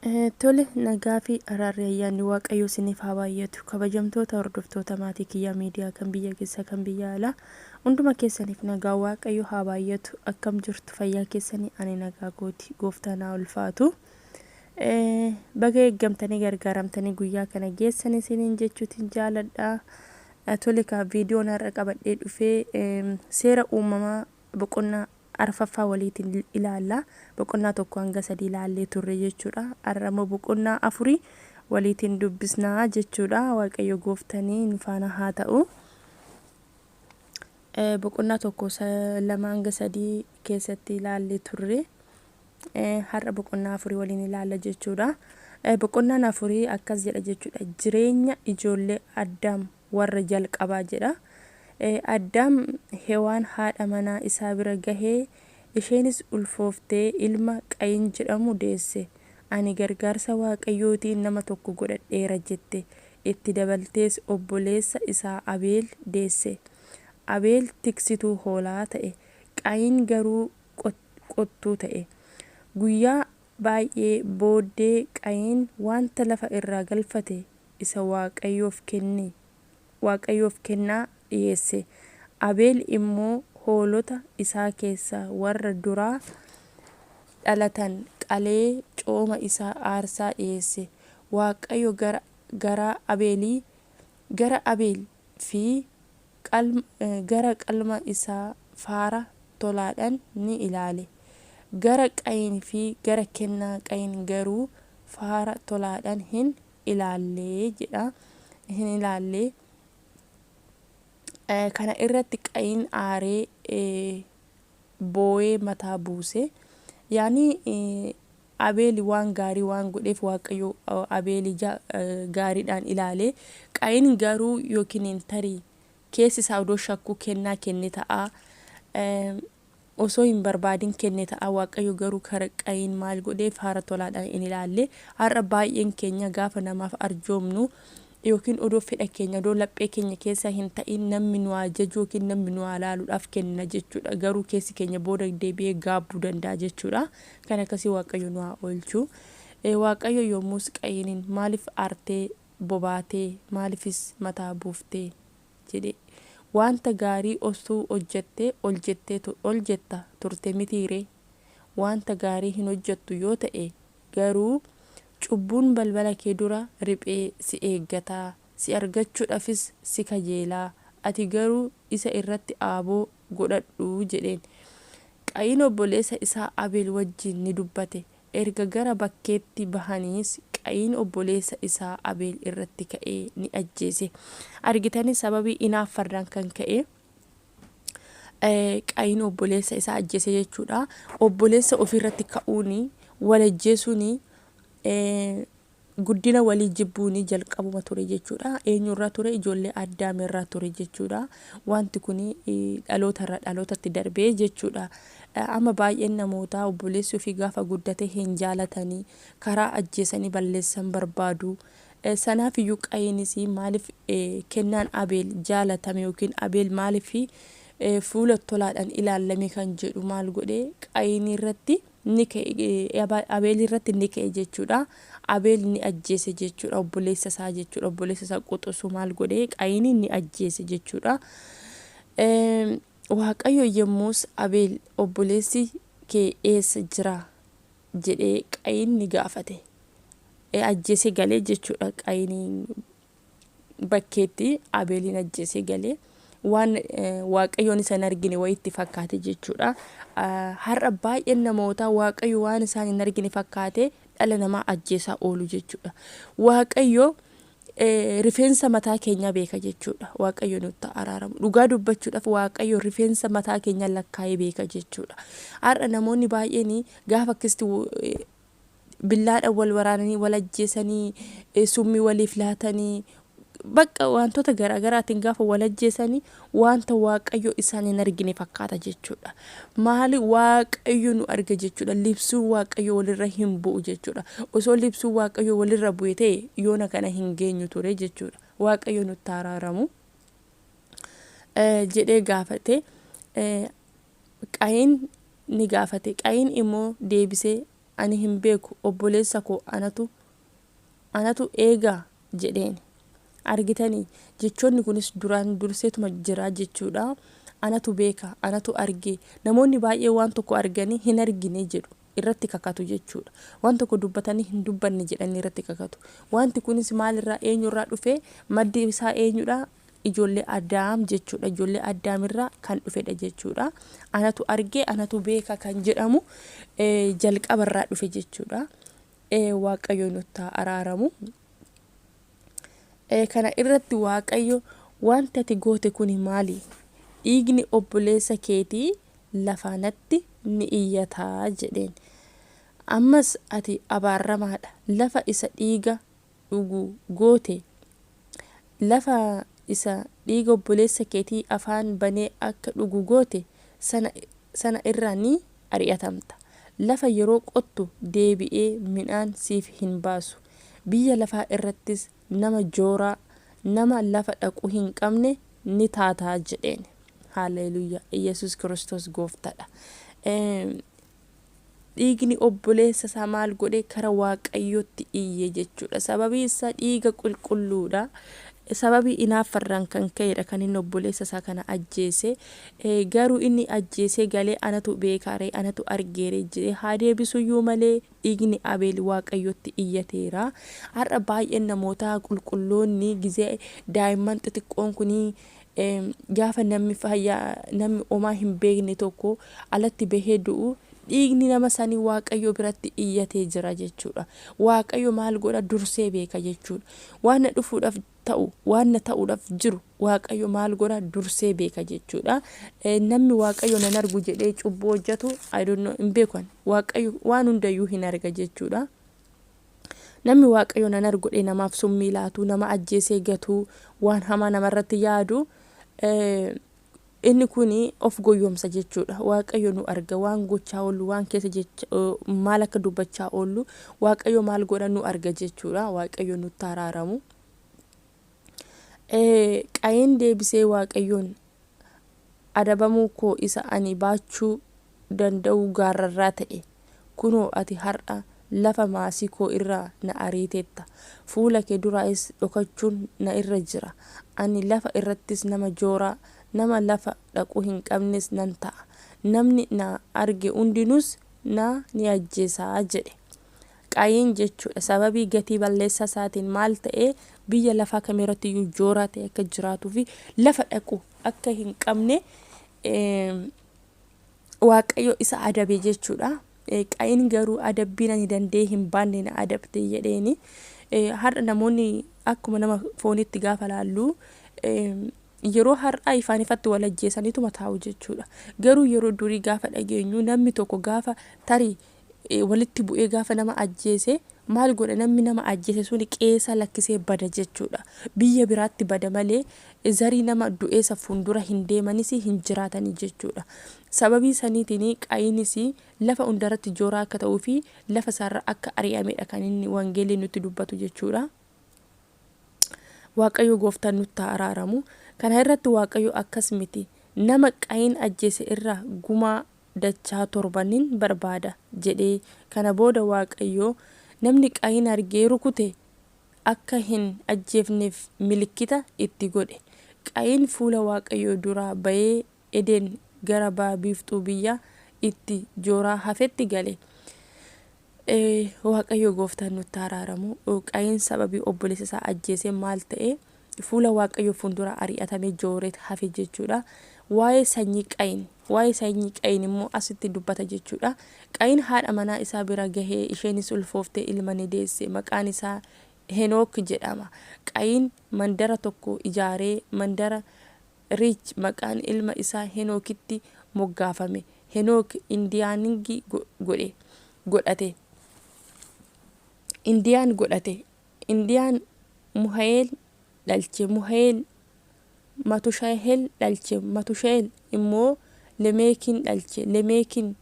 Tole, nagaa fi araarri ayyaanni Waaqayyoo isiniif haa baay'atu. Kabajamtoota hordoftoota maatii kiyyaa miidiyaa kan biyya keessaa kan biyya alaa hunduma keessaniif nagaa Waaqayyoo haa baay'atu. Akkam jirtu fayyaa keessanii ani nagaa kooti gooftaan haa ulfaatu. Baga eeggamtanii gargaaramtanii guyyaa kana geessan isiniin jechuutiin jaaladha. Tole kaa viidiyoon har'a qabadhee dhufee seera uumamaa boqonnaa arfaffaa waliitiin ilaalla. Boqonnaa 1 hanga 3 ilaallee turre jechuudha. Har'a immoo boqonnaa afurii waliitiin dubbisnaa jechuudha. Waaqayyo gooftanii nu faana haa ta'u. Boqonnaa 1 2 hanga 3 keessatti ilaallee turre. Har'a boqonnaa afurii waliin ilaalla jechuudha. Boqonnaan afurii akkas jedha jechuudha. Jireenya ijoollee Addaam warra jalqabaa jedha. Addaam Hewaan haadha manaa isaa bira gahee, isheenis ulfooftee ilma Qayin jedhamu deesse. Ani gargaarsa Waaqayyootiin nama tokko godhadheera jette. Itti dabaltees obboleessa isaa Abeel deesse. Abeel tiksituu hoolaa ta'e, Qayin garuu qottuu ta'e. Guyyaa baay'ee booddee Qayin wanta lafa irraa galfate isa Waaqayyoof kenne Waaqayyoof kennaa dhi'eesse. Abeel immoo hoolota isaa keessaa warra duraa dhalatan qalee cooma isaa aarsaa dhi'eesse. Waaqayyo gara garaa Abeelii gara Abeel fi gara qalma isaa faara tolaadhaan ni ilaale. Gara Qayin fi gara kennaa Qayin garuu faara tolaadhaan hin ilaalle jedha. Hin ilaalle. Kana irratti Qayin aaree boo'ee mataa buuse. Yaani Abeeli waan gaarii waan godheef Waaqayyo Abeeli gaariidhaan ilaale. Qayin garuu yookiin tarii keessi isaa odoo shakkuu kennaa kenne ta'a. Osoo hin barbaadin kenne ta'a. Waaqayyo garuu kara Qayin maal godhe faara tolaadhaan hin ilaalle. Har'a baay'een keenya gaafa namaaf arjoomnu yookiin odoo fedha keenya odoo laphee keenya keessa hin ta'in namni nu haa jaju yookiin namni nu haa laaluudhaaf kenna jechuudha. Garuu keessi keenya booda deebi'ee gaabbuu danda'a jechuudha. Kan akkasii Waaqayyo nu haa oolchu. Waaqayyo yommus Qayiniin maaliif aartee bobaatee maaliifis mataa buuftee? jedhe. Wanta gaarii ostuu hojjettee ol jettee ol jetta turte mitii ree? Wanta gaarii hin hojjettu yoo ta'e garuu, cubbuun balbala kee dura riphee si eeggata, si argachuudhaafis si kajeela, ati garuu isa irratti aaboo godhadhu jedheen. Qayin obboleessa isaa Abeel wajjin ni dubbate. Erga gara bakkeetti bahaniis Qayin obboleessa isaa Abeel irratti ka'ee ni ajjeese. Argitanii sababii inaaffarraan kan ka'e Qayin obboleessa isaa ajjeese jechuudha. Obboleessa ofiirratti ka'uun wal ajjeesuun guddina walii jibbuun jalqabuma ture jechuudha. Eenyurraa ture? Ijoollee Addaamirraa ture jechuudha. Wanti kun dhalootarraa dhalootatti darbee jechuudha. Amma baay'een namootaa obboleessi ofii gaafa guddate hin jaalatanii karaa ajjeesanii balleessan barbaadu. Sanaaf iyyuu Qayinis maaliif kennaan Abeel jaalatame yookiin Abeel maaliif fuula tolaadhaan ilaalame kan jedhu maal godhe Qayin irratti ni ka'e Abeel irratti ni ka'e jechuudha. Abeel ni ajjeese jechuudha obboleessa isaa jechuudha obboleessa isaa quxusu maal godhe Qayin ni ajjeese jechuudha. Waaqayyo yommus Abeel obboleessi kee eessa jira jedhee Qayin ni gaafate. Ajjeesee galee jechuudha Qayin bakkeetti Abeeliin ajjeesee galee waan Waaqayyoon isa hin argine wayitti fakkaate jechuudha. Har'a baay'een namootaa Waaqayyo waan isaan hin argine fakkaate dhala namaa ajjeesaa oolu jechuudha. Waaqayyo rifeensa mataa keenyaa beeka jechuudha. Waaqayyo nutti araaramu. Dhugaa dubbachuudhaaf Waaqayyo rifeensa mataa keenyaa lakkaa'ee beeka jechuudha. Har'a namoonni baay'een gaafa akkasitti billaadhaan wal waraananii wal ajjeesanii summii waliif laatanii bakka wantoota garaagaraatiin gaafa wal ajjeesanii wanta Waaqayyo isaan hin argine fakkaata jechuudha. Maali Waaqayyo nu arga jechuudha. Libsuun Waaqayyo walirra hin bu'u jechuudha. Osoo libsuun Waaqayyo walirra bu'e ta'e yoona kana hin geenyu ture jechuudha. Waaqayyo nutti araaramu jedhee gaafate. Qayin ni gaafate. Qayin immoo deebisee Ani hin beeku, obboleessa koo anatu anatu eegaa? jedheen. Argitanii, jechoonni kunis duraan durseetuma jira jechuudha. Anatu beeka, anatu arge. Namoonni baay'ee waan tokko arganii hin argine jedhu, irratti kakatu jechuudha. Waan tokko dubbatanii hin dubbanne jedhanii irratti kakatu. Wanti kunis maalirraa, eenyurraa dhufe? Maddi isaa eenyudha? Ijoollee Addaam jechuudha. Ijoollee Addaamirraa kan dhufedha jechuudha. Anatu arge, anatu beeka kan jedhamu jalqabarraa dhufe jechuudha. Waaqayyo nutti haa araaramu. Kana irratti Waaqayyo, "Wanti ati goote kuni maali? Dhiigni obboleessa keetii lafaa natti ni iyyataa" jedheen. Ammas ati abaaramaadha. Lafa isa dhiiga dhugu goote, lafa isa dhiiga obboleessa keetii afaan banee akka dhugu goote sana irraa ni ari'atamta. Lafa yeroo qottu deebi'ee midhaan siif hin baasu. Biyya lafaa irrattis nama jooraa, nama lafa dhaqu hin qabne ni taataa jedheen. Haaleluyyaa! Yesus Kiristoos gooftaadha. Dhiigni obboleessa isaa maal godhe? Kara Waaqayyootti iyye jechuudha. Sababii isaa dhiiga qulqulluudha. Sababii inaaffarraan kan ka'edha kan inni obboleessa isaa kana ajjeese. Garuu inni ajjeesee galee anatu beekaaree, anatu argeere jedhee haa deebisuyyuu malee, dhiigni Abeel Waaqayyotti iyyateera. Har'a baay'een namootaa qulqulloonni gizee daa'imman xixiqqoon kunii gaafa namni fayyaa, namni homaa hin beekne tokko alatti bahee du'u, dhiigni nama sanii Waaqayyo biratti iyyatee jira jechuudha. Waaqayyo maal godha? Dursee beeka jechuudha. Waan na dhufuudhaaf ta'u, waan na ta'uudhaaf jiru Waaqayyo maal godha? Dursee beeka jechuudha. Namni Waaqayyo nan argu jedhee cubbuu hojjetu, I don't know, hin beeku ani. Waaqayyo waan hundayyuu hin arga jechuudha. Namni Waaqayyo nan argu godhee namaaf summii laatu, nama ajjeesee gatu, waan hamaa namarratti yaadu, inni kun of goyyomsa jechuudha. Waaqayyo nu arga, waan gochaa oollu, waan keessa jecha, maal akka dubbachaa oollu Waaqayyo maal godha? Nu arga jechuudha. Waaqayyo nutti araaramu. Qayin deebisee Waaqayyoon, "Adabamuu koo isa ani baachuu danda'u gaarrarraa ta'e. Kunoo, ati har'a lafa maasii koo irraa na ariiteetta. Fuula kee duraayis dhokachuun na irra jira. Ani lafa irrattis nama jooraa, nama lafa dhaqu hin qabnes nan ta'a. Namni na arge hundinuus na ni ajjeesa" jedhe. Qaayin jechuudha. Sababii gatii balleessaa isaatiin maal ta'e? Biyya lafaa kamirratti iyyuu jooraa ta'e akka jiraatuu fi lafa dhaqu akka hin qabne Waaqayyo isa adabe jechuudha. Qaayin garuu adabbiin ani danda'ee hin baanne na adabte jedheeni. Har'a namoonni akkuma nama foonitti gaafa laallu, yeroo har'aa ifaan ifatti wal ajjeesaniituma taa'u jechuudha. Garuu yeroo durii gaafa dhageenyu, namni tokko gaafa tarii walitti bu'ee gaafa nama ajjeese maal godha? Namni nama ajjeese suni qe'eesaa lakkisee bada jechuudha. Biyya biraatti bada malee zarii nama du'eesa fuuldura hin deemanis hin jiraatanii jechuudha. Sababii saniitiin Qayinis lafa hundarratti jooraa akka ta'uu fi lafa isaarra akka ari'amedha kan inni wangeelli nutti dubbatu jechuudha. Waaqayyo gooftaan nutti haa araaramu. Kana irratti Waaqayyo, "Akkas miti. Nama Qayin ajjeese irraa gumaa dachaa torba nin barbaada" jedhee. Kana booda Waaqayyo namni Qayin argee rukute akka hin ajjeefneef milikkita itti godhe. Qayin fuula Waaqayyoo duraa ba'ee Eden gara ba'a biiftuu biyya itti jooraa hafetti gale. Waaqayyo gooftaan nutti araaramu. Qayin sababii obboleessa isaa ajjeesee maal ta'e? Fuula Waaqayyoo fuuldura ari'atamee jooreet hafe jechuudha. Waa'ee sanyii Qayin. Waa'ee sanyii Qayin immoo asitti dubbata jechuudha. Qayin haadha manaa isaa bira gahee, isheenis ulfooftee ilma ni deesse. Maqaan isaa Henook jedhama. Qayin mandara tokko ijaaree mandara Riich maqaan ilma isaa Henookitti moggaafame. Henook Indiyaaningi godhe godhate. Indiyaan godhate. Indiyaan Muhayeel dhalche. Muhayeel Matushahel dhalche. Matushahel immoo Lemeekin dhalche. Lemeekin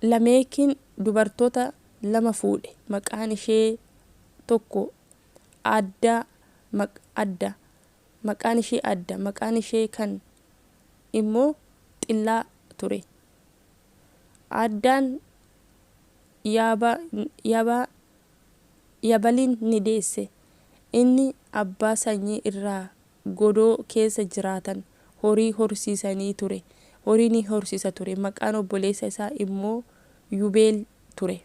Lameekin dubartoota lama fuudhe. Maqaan ishee tokko Aaddaa Adda. Maqaan ishee Adda. Maqaan ishee kan immoo Xillaa ture. Addaan Yaaba, Yaba, Yabalin ni deesse. Inni abbaa sanyii irraa godoo keessa jiraatan horii horsiisanii ture. Horii ni horsiisa ture. Maqaan obboleessa isaa immoo Yubeel ture.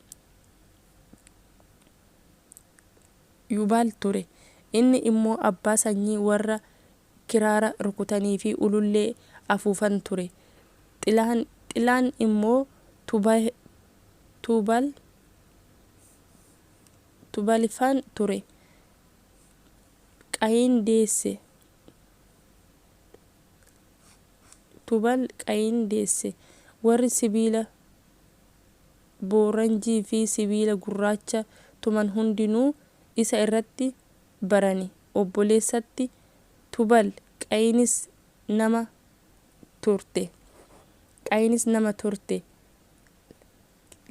Yubaal ture. Inni immoo abbaa sanyii warra kiraara rukutanii fi ulullee afuufan ture. Xilaan, Xilaan immoo Tuba, Tubal, Tubalifaan ture. Qayin deesse. Tubal Qayin deesse. Warri sibiila booranjii fi sibiila gurraacha tuman hundinuu isa irratti barani. Obboleessatti Tubal Qayinis nama turte. Qayinis nama turte.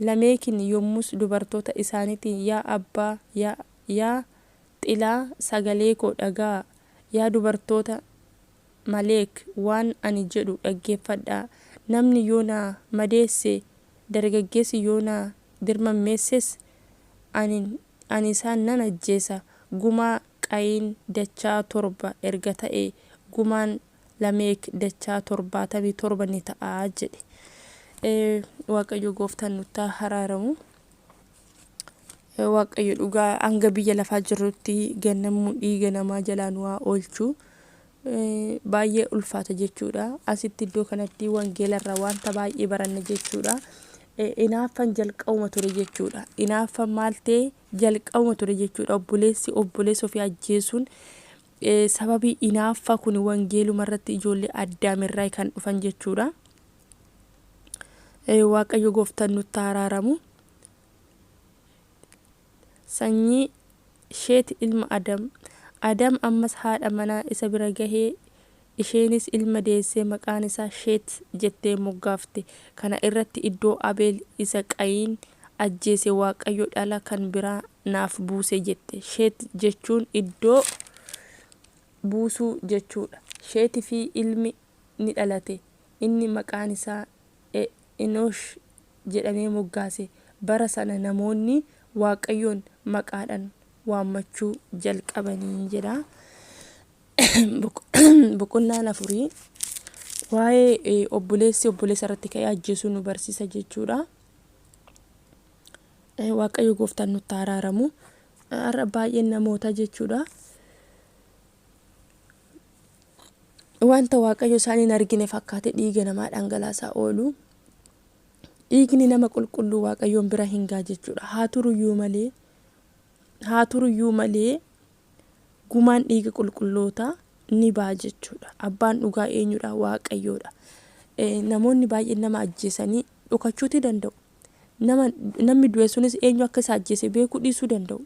Lameekin yommus dubartoota isaaniitiin, Yaa abbaa, yaa, yaa Xilaa, sagalee koo dhaga'aa! Yaa dubartoota Maleek, waan ani jedhu dhaggeeffadhaa! Namni yoo na madeesse, dargaggeessi yoo na dirmammeesses, ani, ani isaan nan ajjeesa, gumaa Qayin dachaa torba erga ta'ee, gumaan Lameek dachaa 77 ni ta'a jedhe. Waaqayyo gooftaan nutti haa haraaramu. Waaqayyo dhugaa hanga biyya lafaa jirrutti gannamuu dhiiga namaa jalaa nu haa oolchu. Baay'ee ulfaata jechuudha. Asitti iddoo kanatti wangeelarraa wanta baay'ee baranna jechuudha. Inaaffan jalqabuma ture jechuudha. Inaaffan maal ta'e jalqabuma ture jechuudha. Obboleessi obboleessa ofii ajjeesuun Sababii inaaffaa kun wangeeluma irratti ijoollee Addaam irraa kan dhufan jechuudha. Waaqayyo gooftaan nutti haa araaramu. Sanyii Sheet ilma Adam. Adam ammas haadha manaa isa bira gahee isheenis ilma deessee maqaan isaa Sheet jettee moggaafte. Kana irratti iddoo Abeel isa Qayin ajjeese Waaqayyo dhala kan biraa naaf buuse jette. Sheet jechuun iddoo buusuu jechuu dha. Sheetifi ilmi ni dhalate, inni maqaan isaa Enosh jedhamee moggaase. Bara sana namoonni Waaqayyoon maqaadhaan waammachuu jalqabani jedha. Boqonnaan afurii waa'ee obboleessi obboleessa irratti ka'ee ajjeesuu nu barsiisa jechuudha. Waaqayyo gooftaan nutti haa araaramu. Har'a baay'een namootaa jechuudha. Wanta Waaqayyo isaan hin argine fakkaate dhiiga namaa dhangalaasaa oolu. Dhiigni nama qulqulluu Waaqayyoon bira hin ga'a jechuudha. Haa turuyyuu malee haa turuyyuu malee gumaan dhiiga qulqullootaa ni ba'a jechuudha. Abbaan dhugaa eenyudha? Waaqayyoodha. Namoonni baay'een nama ajjeesanii dhokachuuti danda'u. Nama, namni du'e sunis eenyu akka isa ajjeese beekuu dhiisuu danda'u.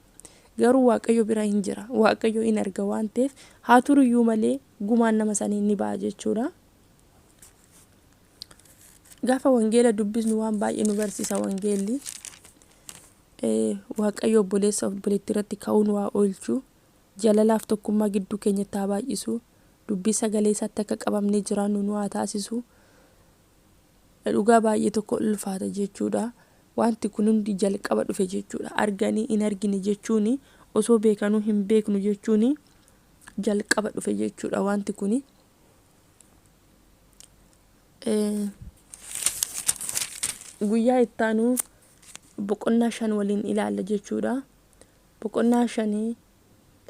Garuu Waaqayyo bira hin jira. Waaqayyo in arga waan ta'eef haa turuyyuu malee gumaan nama sanii ni ba'a jechuudha. Gaafa wangeela dubbisnu waan baay'ee nu barsiisa wangeelli. Waaqayyo obboleessa obboleettii irratti ka'uu nu haa oolchu. Jalalaaf tokkummaa gidduu keenyatti haa baay'isu. Dubbii sagalee isaatti akka qabamnee jiraannu nu haa taasisu. Dhugaa baay'ee tokko ulfaata jechuudha. Wanti kun hundi jalqaba dhufe jechuudha. Arganii hin argine jechuun osoo beekanuu hin beeknu jechuun jalqaba dhufe jechuudha wanti kuni. Guyyaa itti aanu boqonnaa 5 waliin ilaalla jechuudha. Boqonnaa 5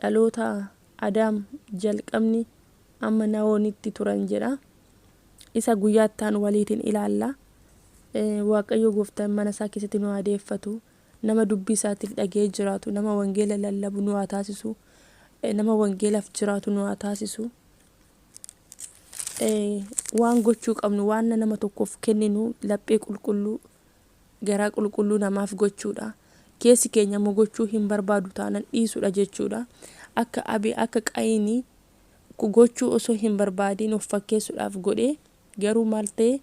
dhaloota Adaam jalqabni amma Naoonitti turan jedha. Isa guyyaa itti aanu waliitiin ilaalla. Waaqayyo gooftaan mana isaa keessatti nu haa deeffatu. Nama dubbii isaatiif dhaga'ee jiraatu, nama wangeela lallabu nu haa taasisu. Nama wangeelaaf jiraatu nu haa taasisu. Waan gochuu qabnu waan nama tokkoof kenninu laphee qulqulluu garaa qulqulluu namaaf gochuudha. Keessi keenya immoo gochuu hin barbaadu taanan dhiisuudha jechuudha. Akka Abe akka Qayini gochuu osoo hin barbaadiin of fakkeessuudhaaf godhee garuu maal ta'e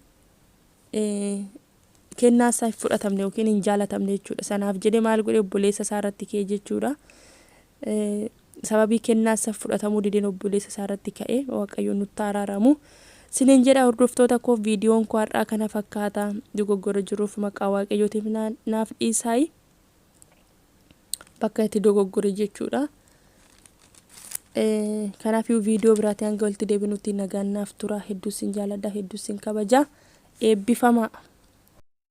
kennaa isaa hin fudhatamne yookiin hin jaalatamne jechuudha. Sanaaf jedhee maal godhe obboleessa isaa irratti ka'e jechuudha. Sababii kennaa isaa fudhatamuu dideen obboleessa isaa irratti ka'e Waaqayyo nutti araaramu. Sinin jedha hordoftoota koo viidiyoon koo har'aa kana fakkaata. Dogoggora jiruuf maqaa Waaqayyootiif naaf dhiisaayi. Bakka itti dogoggore jechuudha. Kanaafuu viidiyoo biraatiin hanga walitti deebinutti nagaan naaf tura. Hedduu sin jaaladha, hedduu sin kabaja. Eebbifamaa.